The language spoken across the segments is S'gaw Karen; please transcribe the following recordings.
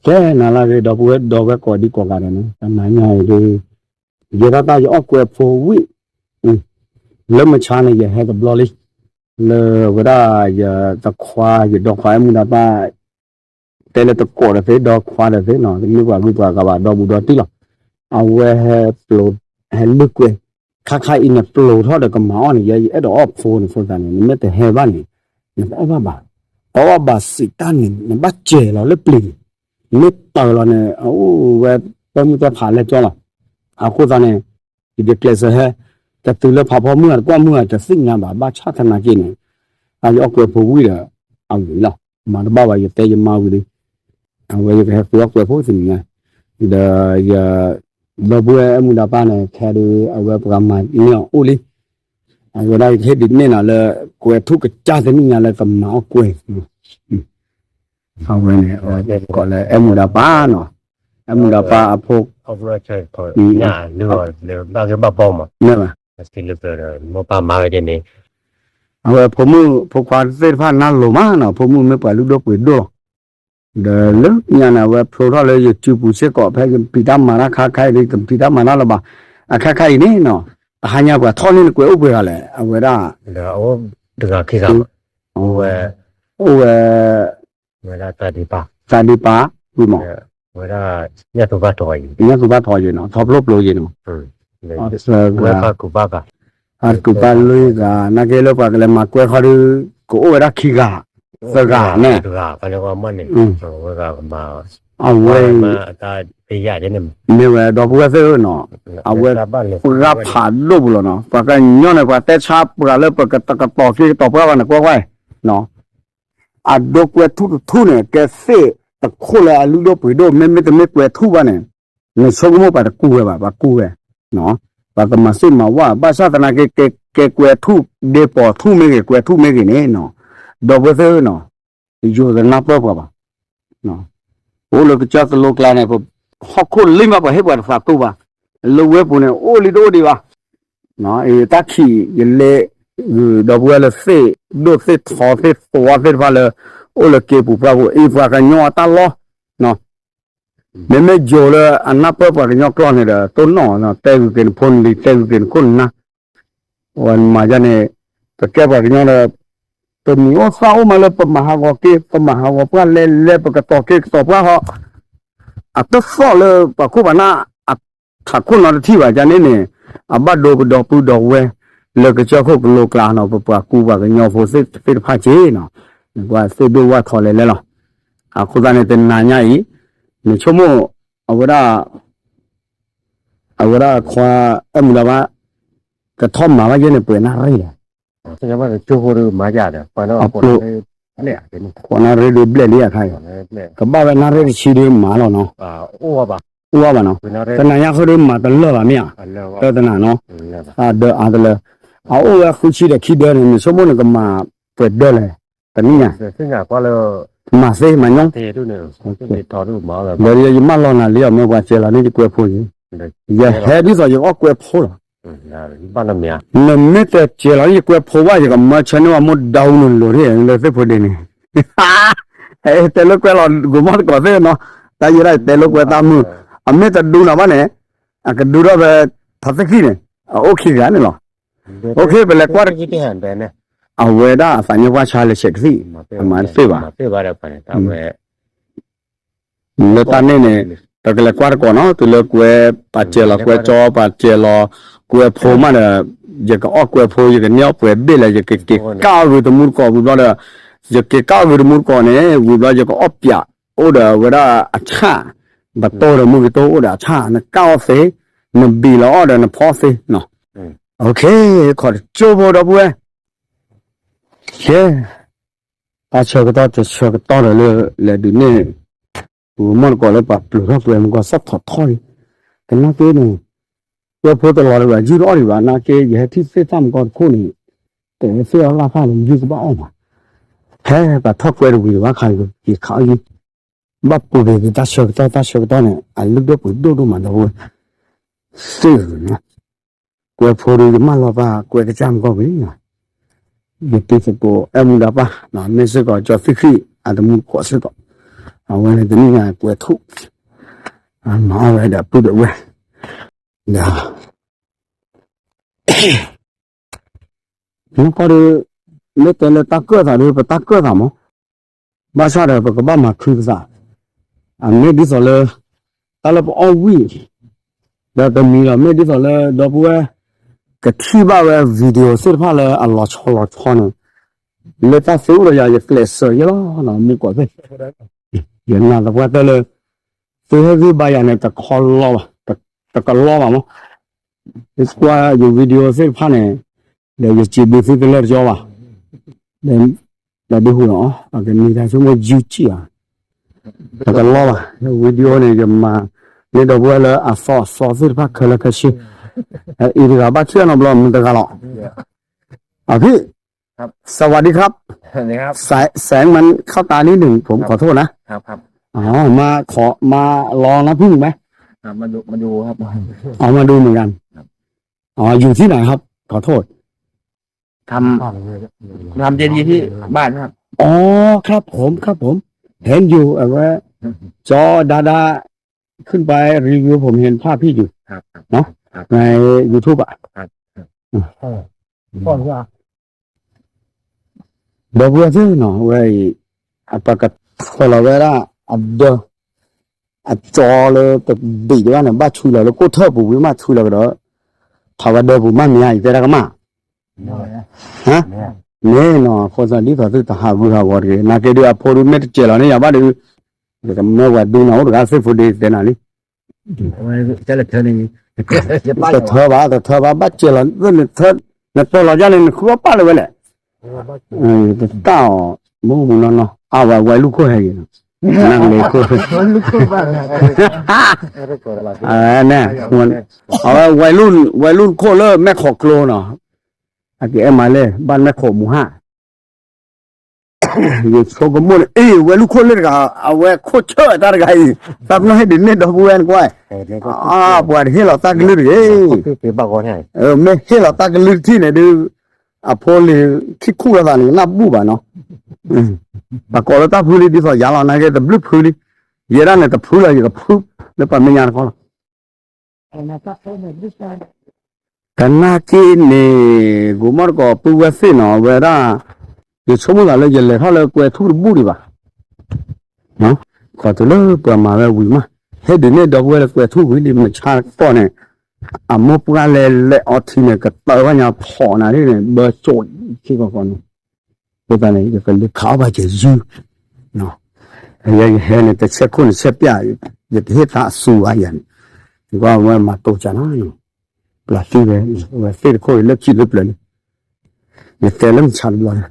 ကဲနၤလၢအဂ့ၤ ဒီပုၢ်ဝဲၢ်ဒီပုၢ်ဝဲၢ်ကိးဒံကိးဂၤဒဲးန့ၣ် တနၤညါအံၤဒ် ယဲဒၣ်တၢ်ယအီၣ်ကွဲးဖိဝံၣ် လၢမုၢ်ဆါန့ၣ် ယဟဲတဘျီလံ လၢဝဲဒၣ်ယတခွါ ယဒီခွါအဲၣ်မူဒါပၢ် တဲလၢတကိးဒီးသ့ ဒီခွါဒီးသ့နီၤ တမ့ၢ်ပှၤဂုၤပှၤဂၤဘၣ် ဒီဘူးဒီတံၢ်လီၤ. အဝဲဟဲပျိး ဟဲလုၢ်ကွဲ ခါခါအံၤန့ၣ် ပျိးထီၣ်ဒီးကမၤအီၣ်န့ၣ် ယဲယအဲၣ်ဒိးအီၣ်ဖိန့ၣ် အဃိသတးန့ၣ် နမ့ၢ်တဟဲဘၣ်န့ၣ် နတအီၣ်ဘၣ်ဘၣ်. တအီၣ်ဘၣ်စံးတၢ်န့ၣ် နဘၣ်စဲၤလီၤလၢပျံၤန့ၣ် နမ့ၢ်တၢၤလီၤန့ၣ် အအိၣ်ဝဲ ပၢမုၢ်တၢ်ဖးလဲကၠီလီၤ. အဃိသတးန့ၣ် ယကျဲးစၢးဟဲ တတုၤလၢဖးဖီမုၢ်ဂၤတကွၢ်မုၢ်ဂၤတသ့ၣ်ညါဘၣ် ဘၣ်ဆၣ်သနာ်က့န့ၣ် တၢ်ယအီၣ်ကွဲးဖိဝံၣ်ဒီး အဝံၤလီၤ မၤတဘၣ်ဘၣ် ယတဲယမါဝံၤလံ အဝဲယကဟဲဃုအီၣ်ကွဲးဖိတနံၤညါ ဒီးယ ဒီပုၢ်ဝဲၢ်အဲၣ်မူဒါပၢ်န့ၣ် ခဲဒုး အဝဲပှၤမၤန့ၢ်အီၤအိၣ်လံ အဝဲဒၣ်ယကဟ့ၣ်ဒုးနဲၣ်နၤလၢ ကွဲးထူၣ်ကစၢ်တနံၣ်ညါလၢကမၤအီၣ်ကွဲး အဝဲန့ၣ် ကိးလၢအဲၣ်မူဒါပၢ်နီၤ အဲၣ်မူဒါပၢ်အဖိ ဘၣ် အဝဲဖိမုၣ်ဖိခွါသ့ၣ်တဖၣ်နၢ်လိၤမးနီၤ ဖိမုၣ်မ့ၢ်ပှၤလုၢ်ဒိၣ်ပှ့ၤဒိၣ်လီၤ. ဒီးလၢညါန့ၣ် အဝဲဖျိထီၣ်လၢယစုပူၤစ့ၢ်ကီး ဖဲယပံာ်တၢ်မၤတၢ်ခါခါအံၤဒီး ယတပံာ်တၢ်မၤတၢ်လၢၤဘၣ် အခါခါအံၤန့ၣ်နီၤ တဟါညါပှၤထီၣ်န့ၢ်နကွဲးအိၣ်ပှဲၤဂၤလဲၣ် အဝဲဒၣ် တဂၤခံဂၤ အိၣ်ဝဲ အိၣ်ဝဲ ဝဲဒၣ် သးဒံးပာ် သးဒံးပာ်ဝံၤမး ဝဲဒၣ် ညၣ်သူဘၣ်ထီယံၤ ညၣ်သူဘၣ်ထီယံၤနီၤ ထီဖျိပျိယံၤနီၤ ဝဲပှၤကူးဘၣ်ဂၤ အကူးဘၣ်လွံၢ်ဂၤ နာ်က့လၢပှၤကလဲၤမၤကွဲးခီဒီး ကအိၣ်ဝဲဒၣ်ခံဂၤ သၢဂၤန့ၣ် အဝဲ မ့ၢ်ဝဲဒီပုၢ်ဝဲၢ်သ့ၣ်ဧၢနီၤ အဝဲပှၤဖးဒိၣ်ပူၤလီၤနီၤ ပှၤကညီန့ၣ် ပှၤတဲဆါပှၤလၢပကတကတီၤက့ၤကတီၤပှၢ်ဘၣ်န့ၣ် ကွၢ်ကွၢ် အဒိကွဲးထူၣ်တထူၣ်န့ၣ် ကဲသ့ၣ်တခိၣ်လၢအလုၢ်ဒိၣ်ပှ့ၤဒိၣ် မ့မ့ၢ်တမ့ၢ်ကွဲးထူၣ်ဘၣ်န့ၣ် နဆိကမိၣ်ပှၤတကူဝဲဘၣ် ပှၤကူဝဲ ပှၤကမၤစ့ၣ်မၤဝၣ် ဘၣ်ဆၣ်သနာ်က့ ကဲကွဲးထူၣ်ဒ့ပိာ်ထူၣ်မ့ၢ်ဂ့ၤ ကွဲးထူၣ်မ့ၢ်ဂ့ၤန့ၣ်နီၤ ဒီပုၢ်ဝဲၢ်သ့ၣ်ဧၢနီၤ ယိၤတနၢ်ပၢၢ်ပှၤဘၣ် ပအိၣ်လၢကစၢၢ်ကလိကျါန့ၣ် ပဟီၣ်ခိၣ်လံမး ပှၤဟ့ၣ်ပှၤတသးတူၢ်ဘၣ် လၢဝဲပူၤန့ၣ် အိၣ်လံတအိၣ်ဒံးဘၣ် တၢ်ခံးယလဲၤ ဒီပုၢ်ဝဲၢ်လၢသ့ၣ်ဒိၣ်သ့ၣ်ထီသ့ၣ်သွါသ့ၣ်တဖၣ်လၢ အိၣ်လၢက့ၤပူၤပှၢ်ပူၤ အံၤပှၤကညီအတၢ်လီၢ် မ့မ့ၢ်ယိၤလၢအနၢ်ပၢၢ်ပှၤကညီကျိာ်န့ၣ်ဒီး တိၢ်နီၣ် တဲဂုာ်က့ၤနဖိနလံၤ တဲဂုာ်က့ၤနခိၣ်နနၢ် ဝဲမၤယါန့ၣ် ပကဲပှၤကညီဒီး ပမံၤအိၣ်သၣ်အိၣ်မးလၢပမၤဟးဂီၤက့ၤ ပမၤဟးဂီၤပှၢ်လဲၤလဲၤ ပကတီၤက့ၤကတီၤပှၢ်ဟီ အတသီၣ်လၢပှၤခိၣ်ပှၤနၢ် ထးခိၣ်နီတထံၣ်ဘၣ် ယန့ၣ်န့ၣ် အဘၣ်ဒိပဒီပုၢ်ဒီဝဲၢ် လၢကစၢၢ်ခိၣ်ကလိကျါနီၤ ပပှၤကူပှၤကညီဖိသ့ၣ်တဖၣ်က့နီၤ ပှၤသ့ၣ်ဒိၣ်ဝၣ်ထီလဲၤလဲၤလီၤ. အဃိသတးန့ၣ် တနၤညါအံၤ နဆိကမိၣ် အဝဲဒၣ် အဝဲဒၣ်ခွါအဲၣ်မူဒါဘၣ် ကထီၣ်မၤဘၣ်ယဲန့ၣ် ပှဲၤနၣ်ရံၣ်လဲၣ် ပျိ ပှဲၤနၣ်ရံၣ်ဒုးဘျဲၣ်လံအခါအံၤ ကဘၣ်ဝဲနၣ်ရံၣ်တဆံဒုးမၤလီၤနီၤ အိၣ်ဘၣ်နီၤ တနၤညါဃီဒုးမၤတလၢာ်ဘၣ်မ့ၢ်ဧါ တၢ်တနၤနီၤ အဒၢအါတလၢ အအိၣ်ဝဲဃုဆံဒီးခံဒၢန့ၣ် နဆိကမိၣ်နကမၤပှဲၤဒၢလဲၣ် တနံၣ်ညါ မၤသ့မၤညီ ဒီးယမၢလီၤနၤလံအီၤ မ့ၢ်ပှၤစဲးလီၤန့ၣ်ယကွဲးဖိယံၤ ယဟဲဒ်သိးယကအီၣ်ကွဲးဖိလီၤ နမ့ၢ်တစဲးလီၤန့ၣ်ယကွဲးဖိဘၣ် ယကမၢဆၢန့ၢ်ဝဲမိၢ်ဒၢအူနလိၤဒ်လၢသ့ၣ်ဖိဒ့န့ၣ် တဲလိာ်ကွဲးလီၤ ကမီၢ်တကိးသ့ၣ်နီၤ တၢ်ယဲဒၣ်ယတဲလိာ်ကွဲးသးမုာ် အမ့ၢ်တဒူနၤဘၣ်န့ၣ် အကဒုထီၣ်ဖဲ ထီသ့ၣ်ခံန့ၣ် အအိၣ်ခံဂၤန့ၣ်လီၤ အိၣ်ခ့ ပလဲၤကွၢ်တက့ၢ် အဝဲဒၣ်အသးညါပှၢ်ဆါလၢဆဲးကသံၣ် အမၤတသ့ဘၣ် လၢတၢ်န့ၣ်န့ၣ် ပကလဲၤကွၢ်တကိးနီၤ တုၤလၢကွဲးပာ်စဲးလီၤကွဲးကၠီ ပာ်စဲးလီၤကွဲးဖိမးဒီး ယကအီၣ်ကွဲးဖိ ယကန့ၢ်အီၣ်ပှဲၤဘ့ၣ်လဲၣ် ယကက့ၤကၣ်အီၣ်ဂ့ၤတမူတကိးဝံၤဘျီဒီး ယက့ၤကၣ်အီၣ်ဂ့ၤတမူတကိးန့ၣ် ဝံၤဘျီယကအီၣ်ပၠး အိၣ်ဒီးဝဲဒၣ်အဆၣ် ပတိၢ်ဒီးမုၢ်ကတိၢ်အိၣ်ဒီးအဆၣ် နကၣ်အီၣ်သ့ နဘံၣ်လီၤအီၣ်ဒီးနဖီသ့နီၤ ခီၣ်တကၠိဖိဒီပုၢ်ဝဲၢ် ကဲ တၢ်ဆၢကတီၢ်တဆၢကတီၢ်ဒီးလၢ လဲၤဒုးနဲၣ် ပကမီၢ်တကိးလၢပှၤပျိၤထီၣ်ကွဲးမူကီၢ်စၢ်ထီၣ်ထီၣ်လံ ကနာ်က့န့ၣ် ကွဲးဖိတလီၤတဘၣ် ယုၢ်တအီၣ်ဒံးဘၣ် နာ်က့ ယဟဲထံၣ်သ့ၣ်သၣ်မူကီၢ်တခိၣ်န့ၣ် တဲသ့ၣ်အီၣ်လၢ်ဖၣ်န့ၣ် ယုၢ်ကဘၣ်အီၣ်မး ဖဲပှၤထီၣ်ကွဲးတဝံၤဘၣ်ခါ ယခးအီၣ်ယုၢ် ဘၣ်ပူၤက့ၤတၢ်ဆၢကတီၢ် တၢ်ဆၢကတီၢ်န့ၣ် အလုၢ်ဒိၣ်ပှ့ၤဒိၣ်ဒိၣ်မးဒီး သ့ၣ်ဧၢ ကွဲးဖိဒီးယမၢလီၤပာ်ကွဲးကစၢ်မူကီၢ်ဝံၤ ယတံၤသကိးအဲၣ်မူဒါပၢ် မ့ၢ်စ့ၢ်ကီးကၠီသ့ၣ်ဃံၣ် အတမူတကိးစ့ၢ်ကီး အဝဲန့ၣ်တနံၣ်ညါကွဲးထူၣ်, မၤအီၣ်ဝဲဒီးပုၢ်ဒီးဝဲၢ်, ဒီး နီၢ်ကီၢ်ဒီး မ့ၢ်တဲလၢတၢ်ကၢၣ်သးဒီး ပတၢ်ကၢၣ်သးမး, ဘၣ်ဆၣ်ဒီးပကဘၣ်မၤခုပသး, အမ့ၢ်ဒ်သိးလၢ တၢ်လၢပအီၣ်ဝံၣ် ဒီးတမံၤဒီး မ့ၢ်ဒ်သိးလၢဒီပုၢ်ဝဲၢ် ကထံၣ်ဘၣ်ဝဲ video သ့ၣ်တဖၣ်လၢအလီၤဆီလီၤဆီန့ၣ်, လၢတၢ်သုအိၣ်ဒီးယၤ ယကျဲးစၢးယဲလီၤ မူကီၢ်သ့ၣ်, ယနာ်သပှၢ်တၢၢ်လၢ သုဟဲဂံၢ်ဘါယၤန့ၣ် တခီလီဘၣ်, တကလီဘၣ်မး, ယကွၢ်ယ video သ့ၣ်တဖၣ်န့ၣ် ဒီးယစံးဘျုးသုတလၢတကၠီဘၣ်, ဒီးဒုးဟူးလီၤ အကနံၤတၢ်ဆိကမိၣ်ယုၢ်ကံၣ်ဧါ, တကလီဘၣ်, video န့ၣ် ယမၤန့ၢ်ဒီပုၢ်ဝဲၢ်လၢ အသီအသီသ့ၣ်တဖၣ်ခဲလၢာ်ခဲဆ့, အံၤတဂၤဘၣ်ထံၣ်နီတဘျီ မုၢ်တဂၤလီၤ, အဖံၣ် สวัสดีครับ แสงมันเข้าตานิดหนึ่ง ผมขอโทษนะ อ๋อ มาขอ มาลองน้ำผึ้งไหม มาดู มาดูครับ อ๋อ มาดูเหมือนกัน อ๋อ อยู่ที่ไหนครับ ขอโทษ ทำ ทำเจดีย์ที่บ้านครับ อ๋อ ครับผม ครับผม เห็นอยู่ เอ่อ ว่า จอดาดา ขึ้นไปรีวิว ผมเห็นภาพพี่อยู่ ครับ ครับ เนาะ ครับ ใน YouTube อ่ะ ครับ ครับ อืม เออ อืม พ่อรู้อ่ะ ဒီပုၢ်ဝဲၢ်သ့ၣ်နီၤ ဝဲအံၤ အပကထၢလီၤဝဲဒၣ် အဒၢ အကၠီလၢတဘ့ၣ်တဘၣ်န့ၣ် ဘၣ်ဆွံလီၤလၢကိၣ်ထၢၣ်ပူၤဝံၤမး ဆွံလီၤကဒီး ဖးဝဲဒၢပူၤမးမ့ၢ်ဧါ ယတဲတၢ်ကမၣ် ဟါ မ့ၢ်နီၤ အဃိသတးဒ်သိးသုတဟးဂူာ်ဟးဂီၤတဂ့ၤ နာ်က့ဒုးအဖိဒုးမ့ၢ်တစဲးလီၤန့ၣ်ယၤဘၣ်ဒုး ယကမၢဝဲဒုးနီၤ အိၣ်တဂၤသ့ၣ်ဖိဒ့တဲနၤလံ တထၢဘၣ် တထၢဘၣ် ဘၣ်စဲးလီၤ နတၢၢ်လီၤယါန့ၣ် နဃုအီၣ်ပၣ်လၢၤဝဲလဲၣ် တတၢ်အီၤ မ့ၢ်မူနီၢ်နီၢ် အဝဲဝဲလူၢ်ခိၣ်ဟဲဂ့ၤ နၢ်ကလ့ခိၣ် အဝဲ ဝဲလူၢ်ခိၣ်လၢမဲၢ်ခီၣ်ကျိနီၤ အကအဲၣ်မးလဲၣ် ဘၣ်မဲၢ်ခီၣ်ကျိနီၤ အကအဲၣ်မးလဲၣ် ဘၣ်မဲၢ်ခီၣ်မူဟၣ် ယဆိကမိၣ်န့ၣ် အ့ၣ် ဝဲလူၢ်ခိၣ်လၢတဂၤ အဝဲခိၣ်ဆၢၣ်တၢ်တဂၤအံၤ တၢ်ပနီၣ်ဟ့ၣ်ဒုးန့ၢ်ဒီပုၢ်ဝဲၢ်နကွၢ် အပှၤတဟ့ၣ်လီၤတၢ်ကလုၢ်တဂ့ၤ မ့ၢ်ဟ့ၣ်လီၤတၢ်ကလုၢ်တထံၣ်န့ၣ်ဒုး အဖိလံၤခံခူၣ်လိာ်သးန့ၣ် နၢ်ဘူၣ်ဘၣ်နီၤ ပှၤကိးလၢတၢ်ဖုလံဒ်သိးယၤလီၤ နာ်က့တဘျုးဖုလံ ယဲဒၣ်န့ၣ်တဖုလီၤ ယကဖုလၢပှၤမဲာ်ညါတခီလီၤ သနာ်က့န့ၣ် ကိးမီၣ်တကိးပုၢ်ဝဲၢ်သ့ၣ်နီၤ အဝဲဒၣ် ယဆိကမိၣ်သးလၢယလဲၤထီၣ်လၢကွဲၤထူၣ်တဘူၣ်ဒံးဘၣ် ခီတုၤလၢပှၤမၤဝဲဝံၤမး ဟဲဒုးနဲၣ်ဒီပုၢ်ဝဲၢ်လၢကွဲၤထူၣ်ဝံၤလံ မုၢ်ဆါတကီၢ်န့ၣ် အမိၢ်ပှၢ်လဲၤလဲၤအီထံန့ၣ် ကတၢၢ်ဘၣ်ညါဖီၣ်နၤဒ်န့ၣ် ဘၢကၠိၣ်ခံကီၢ်ကီၢ်န့ၣ် အဃိသတးန့ၣ် ယကလဲၤခးအီၣ်ဘၣ်ကဲၤယုၢ် ယဲယဟဲန့ၣ် တဆဲးခိၣ်န့ၣ်ဆဲးပျၢ် ယတဟ့ၣ်သးအစူၤဘၣ်ယၤန့ၣ် ယကွၢ်ဝဲမၤတိၢ်ကၢ်နီၤ ပျၢ်သံဝဲ ဝဲသ့ၣ်တခိၣ်အံၤလၢခံလၢပျၢၤလံ ယတဲလၢမုၢ်ဆါတဘျီန့ၣ်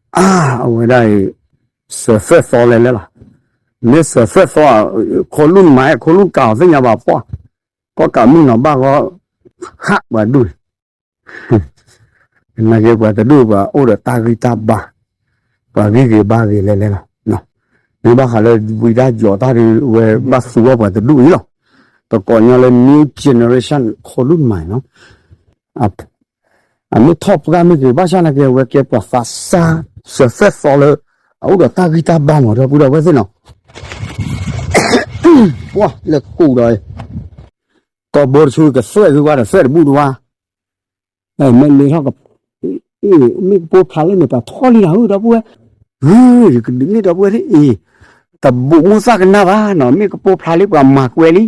အါ အဝဲဒၣ်အံၤ စၢၤသွဲၣ်သီလဲၤလဲၤလီၤ မ့ၢ်စၢၤသွဲၣ်သီ ခိၣ်လူၢ်မၤ ခိၣ်လူၢ်ကးအီၤသ့ၣ်ညါဘၣ်ပှၢ် ကီၢ်ကးမုၢ်နီၤဘၣ်ဂီၢ် ဟးပှၤဒူၣ် နာ်က့ပှၤတဒူၣ်ပှၤအိၣ်ဒီးတၢ်ဂံၢ်တၢ်ဘါ ပှၤဂံၢ်ဂ့ၤဘါဂ့ၤလဲၤလဲၤလီၤ မ့ၢ်ဘၣ်ဃးလၢဝံတၢ်ယီၤတၢ်ဒုး ဝဲဘၣ်သူဝဲပှၤတဒူၣ်အံၤလီၤ ပကိးညီလၢ new generation ခိၣ်လူၢ်မၤနီၤ အမ့ၢ်ထီၣ်ပှၢ်မ့ၢ်ဂ့ၤ ဘၣ်ဆၣ်နာ်က့ အဝဲကဲပှၤသးစၢ် စၢၤသွဲၣ်သီလၢ အအိၣ်ဒီးတၢ်ဂံၢ်တၢ်ဘါမၤဒီပုၢ်ဒီဝဲၢ်သ့ၣ်နီၤ ပှၢ်လၢကူၣ်ဒီး ကီၢ်ဘိတဆူကသွဲၣ်ဂ့ၤဝါဒီးသွဲၣ်တဘူၣ်တဝါ မ့ၢ်လ့ထီၣ်က မ့ၢ်ကပိာ်ဖျါလၢန့ၣ် ပှၤထီၣ်လံနၤဧၢ ဒီပုၢ်ဝဲၢ် ယကဒုးန့ၢ်ဒီပုၢ်ဝဲၢ်ဒ်အံၤ တဘူးမိၢ်သၣ်ကနၣ်ဘၣ်နီၤ မ့ၢ်ကပိာ်ဖျါလံပှၤမၤကွဲလံ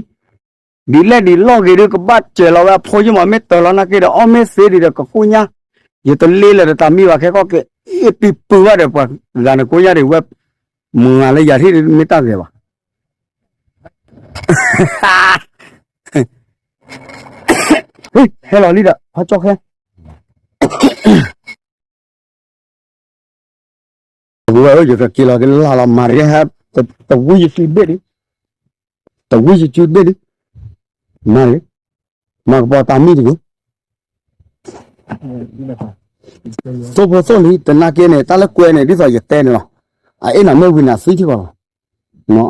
ဒ်လဲၣ်ဒ်လဲၣ်ဂ့ၤဒီး ကဘၣ်စဲးလီၤဝဲအဖိယမး မ့ၢ်တၢၤလီၤနာ်က့ဒီး အီၣ်မ့ၢ်သ့ဒံးဒီးကကိၢ်ညါ ယတလ့လၢာ်ဒီးတၢ်မံဘၣ်ခဲကီၢ်က့ၤ အ့ၣ်ပံပၢဘၣ်ဒီးပှၤဂၤန့ၣ်ကိၢ်ညါဒံးဝဲ မုၢ်ဂၤလၢယၤထံၣ်မ့ၢ်တၢ်ဂဲၤဘၣ် ဟဲလီၤလံဒီး ဖးကၠီခဲ အဝဲယကက့ၤလီၤက့ၤလၢ်လီၤမၤတက့ၢ် တဝံယစုဘ့ၣ်လံ တဝံယစုဘ့ၣ်လံ မၤလံ မၤကပီၤတၢ်မံတက့ၢ် သိဖိသိလံ တနာ်က့န့ၣ် တၢ်လၢကွဲးန့ၣ် ဒ်သိးယတဲန့ၣ်လီၤ အအဲၣ်နၤမ့ၢ်ဝံၤန့ၣ် အသံထံၣ်ကီးလီၤ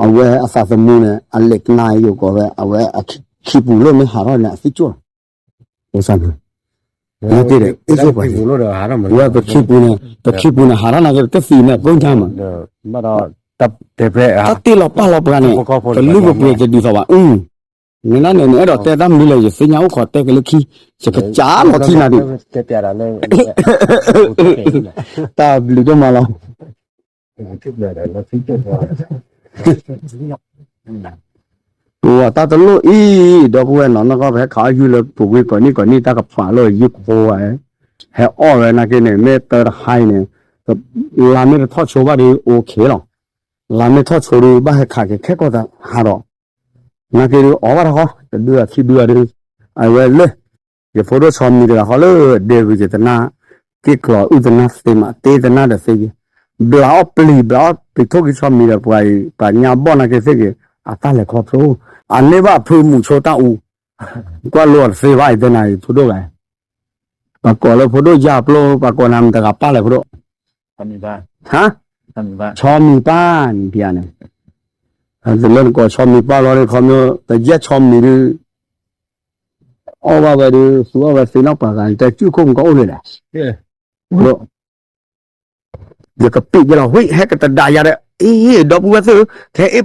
အဝဲအသးသမူန့ၣ် အလဲၤကနၣ်ယိၤကီးဝဲ အဝဲအခံပူၤလိၣ်မ့ၢ်ဟးထီၣ်န့ၣ် အသံကၠိၣ်လီၤ နာ်က့ဒီး အ့ၣ်ကၠိပှၤ ဝဲပခံပူၤန့ၣ် ပခံပူၤန့ၣ် ဟးထီၣ်နာ်က့ ပတသံးန့ၣ် ကိညါမး ဘၣ်ဒီး တဲဖဲ တၢ်တ့လီၤပာ်လီၤပှၤန့ၣ် ကလုၢ်ကပှ့ၤတဒ်သိးဘၣ်. မ့ၢ်ဒၣ်န့ၣ် နအဲၣ်ဒိးတဲတၢ်မနုၤလဲၣ် ယသ့ၣ်ညါအိၣ်ခိးတဲက့ၤလၢခံ, ယကစးလီၤထံနၤဒံး, တၢ်ဘျုးဒိၣ်မးလီၤ. ပဝဲတၢ်တလိၣ်အံၤ ဒီပုၢ်ဝဲၢ်နီၤ နီၢ်ကီၢ် ပဟဲခးအီၣ်ယုၢ်လၢပူၤကွံာ်ကိးနံၣ်ကိးနံၣ် တၢ်ကပာ်လီၤယုၢ်ခိဝဲ, ဟဲအီၣ်ဝဲနာ်က့န့ၣ် မ့ၢ်တၢ်တဟါအံၤန့ၣ် လါမ့ၢ်တထီၣ်ဆိဘၣ်ဒီး အိၣ်ခ့လီၤ. လါမ့ၢ်ထီၣ်ဆိဒီး ဘၣ်ဟဲခးက့ၤခဲကိာ်သးဟးဒီး နာ်က့ဒုးအီၣ်ဘၣ်တၢ်ဃီ တဒုအခံဒုအဒုး အဝဲလၢ ယဖိဒိၣ်ဆီမံၤတဂၤဃီလၢဒဲဝံၤက့ၤတနၢ် က့ၣ်ကျီၤအုၣ်တနၢ်သ့မး တ့တနၢ်ဒီးသ့က့ၤ ဘျးအီၣ်ပျံၤ ဘျးအီၣ်ပျံၤထိၣ်က့ၤဆီမံၤဒီးပှၤအံၤ ပှၤညါဘီၣ်နာ်က့သ့က့ၤ အတၢ်လဲၤခီဖျိ အန့ၢ်ဘၣ်အဖုမူးဆိတၢ်အူ ကွၢ်လိအီၤတသ့ဘၣ်အံၤတဲနၤအံၤ ဖိဒိၣ်ဂၤ ပှၤကိးလၢဖိဒိၣ်ယါပျိ ပှၤကိးနၤမတၤတဂၤပၢ်လဲၣ်ဖိဒိၣ် ဟါ ဆီမံၤပၢ်န့ၣ်ဖံးဧါန့ၣ် တလၢနကိးဆီမံၤပၢ်လီၤခီမီ တယဲၢ်ဆီမံၤဒုး အီၣ်ဘၣ်ဝဲဒုး သူအီၣ်ဝဲသ့နီၣ်ပှၤဂၤ နတဲစုခိၣ်မကအိၣ်လၢၤလဲၣ် ယကပံးယလီၤ ဝံၣ် ဟဲကတဒၣ်ယၤဒီး အ့ၣ် ဒီပုၢ်ဝဲၢ်သ့ၣ်ဧၢ ခဲအ့ၣ်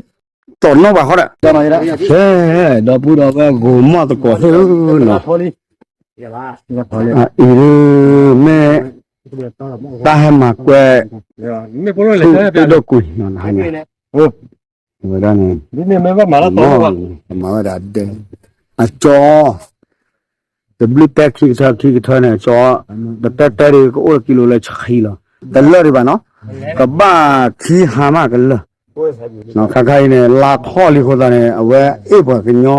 တီၢ်နီၣ်ဘၣ်ဃီဒီး ခဲ ဒီပုၢ်ဒီဝဲၢ်ဂိၤမီၢ်သကိးသ့ၣ်ဧၢနီၤ အအံၤဒုးမ့ၢ် တၢ်ဟဲမၤကွဲ ထူၣ်ဒိၣ်ကွံာ်နီၤ တဟါညါ ဝဲဒၣ်န့ၣ် မၤဝဲဒၣ်ဒဲ အကၠီ တဘျုးတဲခံကထၢခံကထၢန့ၣ် ကၠီ တတဲတဲဒုး ကအိၣ်ကံလိာ်လၢဆံလီၤ တလၢာ်ဒံးဘၣ်နီၤ ကဘၣ်ခံဟါမးကလၢာ် ခါခါအံၤန့ၣ် လါထီၣ်လံအဃိသတးန့ၣ် အဝဲအ့ၣ်ပှၤကညီ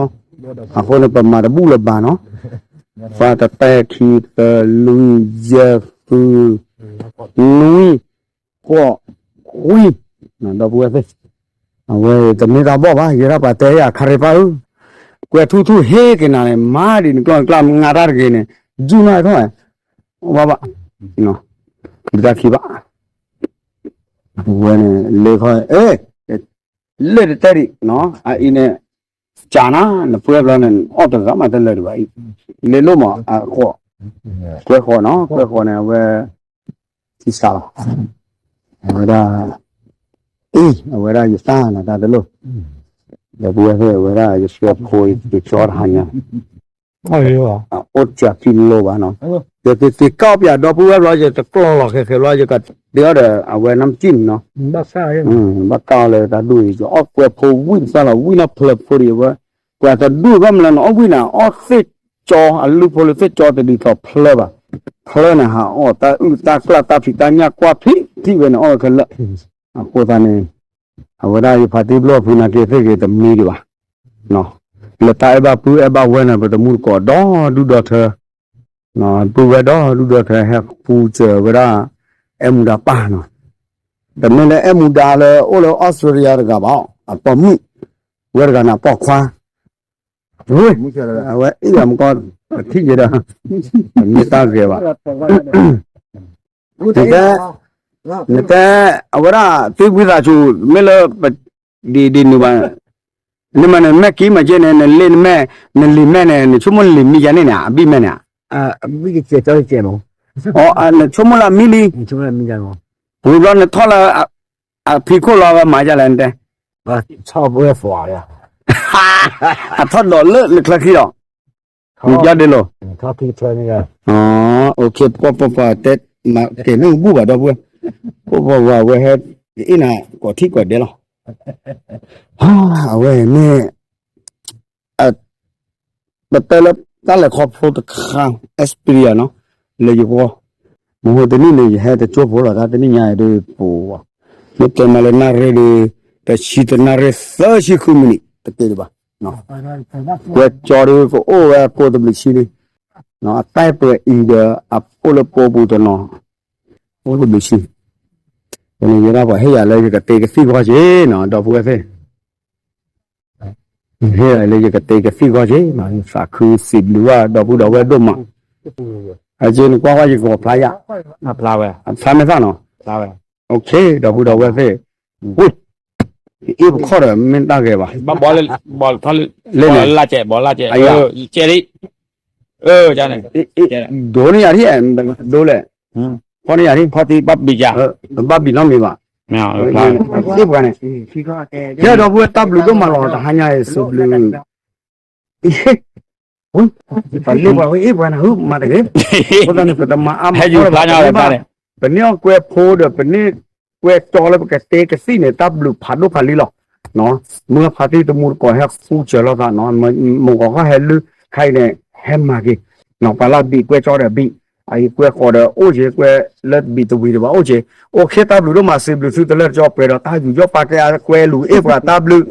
အဃိန့ၣ် ပမၤတဘူၣ်လၢၤဘၣ်နီၤ သၢ တတဲ ခံ သၢ လွံၢ် ယဲၢ် ဃု နွံ ဃိး ခွံ ဒီပုၢ်ဝဲၢ်သ့ၣ် အဝဲတမ့ၢ်တၢ်ဘီၣ်ဘၣ် ယဲဒၣ်ပှၤတဲယၤခါရံပၢ်ဧၢ ကွဲးထူၣ်ထူၣ်ဟ့က့ၤနၤန့ၣ် မၤဒ်နကျီၢ်နကျါ မငါတၢ်တဂ့ၤန့ၣ် ယုၢ်နီၢ်ထီၣ် ဘၣ်ဘၣ် ဘုတၢ်ခံဘၣ် ဝဲန့ၣ် လ့ခီ လ့တတဲဒံး အအံၤန့ၣ် ကၢ်နၤ နပှဲၤဘျီန့ၣ် အီၣ်တဂၤမးတလၢာ်ဒံးဘၣ်အံၤ လ့လိၣ်မး အဃိ ကွဲဃီနီၤ ကွဲဃီန့ၣ် အဝဲ ထံစးလီၤ အဝဲဒၣ် အံၤ အဝဲဒၣ်ယသၣ်နၤတၢ်တလိၣ် ဒီပုၢ်ဝဲၢ်သ့ၣ် အဝဲဒၣ်ယစွဲဖိယကၠီတဟါညါ အိၣ်စှၤခံလိဘၣ်နီၤ ယကက့ၤကၢ်ပၠးဒီပုၢ်ဝဲၢ်ဘျီ ယတကျီၢ်လီၤဃဲၤဃဲၤဘျီ ယကဒုးအီၣ်ဒီး အဝဲနၢ်မုၢ်ကံၣ်နီၤ ဘၣ်ကၢ်အီၤလၢတၢ်ဒူၣ်အံၤ ယအီၣ်ကွဲဖိဝံၣ်တသၣ်လီၤ ဝံၣ်နီၢ်ဖျၢၣ်ဖိဒံးအဝဲ ပှၤတဒူၣ်ဘၣ်မနုၤန့ၣ် အီၣ်ဝံၣ်န့ၣ် အီၣ်သ့ၣ်ကၠီ အလုၢ်ဖိလၢသ့ၣ်ကၠီတဒ်သိးဖျၢၣ်ဘၣ် ဖျၢၣ်န့ၣ် ဟးအီၣ်တၢ်အုၣ်တၢ်ကျၣ်တၢ်ဖံးတၢ်ညၣ်ကွၢ်ဖံးဖံးဝဲန့ၣ် အီၣ်ဝဲခဲလၢာ် အဃိသတးန့ၣ် အဝဲဒၣ်ယဖါတံၢ်ဘျီၣ်ဖုနာ်က့သ့ၣ်ဂ့ၤတမံဒံးဘၣ် လၢတၢ်အဲၣ်ဘၣ်ပုၢ်အဲၣ်ဘၣ်ဝဲၢ်န့ၣ် ပတမူတကိးဒီဒူၣ်ဒီထၢ ပုၢ်ဝဲၢ်ဒီဒူၣ်ဒီထၢ ဟဲဃူစၢၤဝဲဒၣ် အဲၣ်မူဒါပၢ်နီၤ တမ့ၢ်လၢအဲၣ်မူဒါလၢအိၣ်လၢအီစထြ့လယါတဂၤဘၣ် အပိာ်မုၣ် ဝဲတဂၤန့ၣ်အပိာ်ခွါ ဝ့ၢ် အဝဲအံၤမကီ ပထံၣ်က့ၤဒီး တမ့ၢ်တၢ်ဂဲၤဘၣ် နတဲ နတဲ အဝဲဒၣ် သုဝံသးစူၤ မ့ၢ်လၢ ဒ်ဒ်နုၤဘၣ် နမ့ၢ်နမဲာ်ကံမၤက့န့ၣ် နလ့နမဲာ် နလံာ်မဲာ်န့ၣ် နဆိကမိၣ်လံာ်မံယါန့ၣ်န့ၣ် အဘံၣ်မဲာ်န့ၣ် အနဆိကမိၣ်လၢအမံလံ ဝံၤဘျီနထီၣ်လၢ အဖံခိၣ်လီၤဝဲမၤယါလဲၣ်နတဲ အထီၣ်ဒိးလၢနချၢခံဒီး မူကၠီဒ့လိၤ ပှၤပှၤပှၤတဲ ကဲမ့ၢ်ဘူၣ်ဘၣ်ဒီပုၢ်ဝဲၢ် ပှၤပှၤဝဲဟဲ အ့ၣ်နၤ ကိးထံၣ်ကိးဒဲးလီၤ အဝဲမ့ၢ် ပတဲလၢတၢ်လဲၤခီဖျိတခါ experience နီၤ လၢယဂီၢ် မဟိတနံၣ်န့ၣ် ယဟဲတကၠိဖိလီၤ တၢ်တနံၣ်ညါအံၤဒုးပူၤ မ့ၢ်တဲမးလၢနၣ်ရ့ၣ်ဒီး တဆံတနၣ်ရ့ၣ်သၢဆံဃုမံးနံး တက့ၢ်ဒံးဘၣ် ကွဲကၠီဒုးကအိၣ်ဝဲကိးတဘျုးဆံလံ အတၢ်ပှဲၤအံၤဒီး အအိၣ်လၢပိာ်ပူၤတနီၤ အိၣ်တဘျုးဆံ ယဲဒၣ်ပှၤဟ့ၣ်ယၤလၢယကတဲကသံၣ်ဂီၢ်က့ၤနီၤ ဒီပုၢ်ဝဲၢ်သ့ၣ် ဟ့ၣ်ယၤလၢယကတဲကသံၣ်ဂီၢ်က့ၤ သးခုစံးဘျုးဘၣ်ဒီပုၢ်ဒီဝဲၢ်ဒိၣ်မး အက့နကွၢ်ကွၢ်ယကီၢ်ဖျါယၤ ဖျါမ့ၢ်သၣ်နီၤ ဒီပုၢ်ဒီဝဲၢ်သ့ၣ် အ့ၣ်ပခီၣ်ဒီးမ့ၢ်တၢ်ဂဲၤဘၣ် လၢန့ၣ် ဒိးန့ၢ်ယၤထံၣ် ဒိးလဲၣ် ဘၣ်ဘံၣ်ယၤ ဘၣ်ဘံၣ်နီတမံၤဘၣ် မ့ၢ်အ့ၣ်ပှၤန့ၣ်, ကဲဒီပုၢ်ဝဲၢ်တၢ်ဘျုးဒိၣ်မးလီၤ တဟါညါအံၤစံးဘျုး ပှၤလ့ပှၤဝဲအ့ၣ်ပှၤန့ၣ် မၤတဂ့ၤ, အဃိသတးန့ၣ် ပတမၤအါမးဘၣ် ပန့ၢ်အီၣ်ကွဲဖိဒီး ပန့ၢ်ကွဲကၠီလၢပကတဲကသံၣ်န့ၣ် တၢ်ဘျုးဖးဒိၣ်ဖးလံလီၤ. မုၢ်ဖးတံၢ်တမူတကိးဟဲဃူစၢၤလိာ်သးနီၤ, မုၢ်ဂီၤခီဟဲလုၢ်ခါအံၤန့ၣ် ဟဲမၤက့ၤ, ပှၤလၢအဘံးကွဲကၠီဒီးဘံး, အအံၤကွဲဃီၤဒီးအိၣ်က့ၤ, ကွဲလၢဘံးတဝံၤဒံးဘၣ်အိၣ်က့ၤ, အိၣ်ခ့တၢ်ဘျုးဒိၣ်မး စံးဘျုးသုတလၢတကီ ပှဲၤဒီးတၢ်ယူးယီၣ်ပာ်ကဲအကွဲလူၤအ့ၣ်ပှၤတၢ်ဘျုး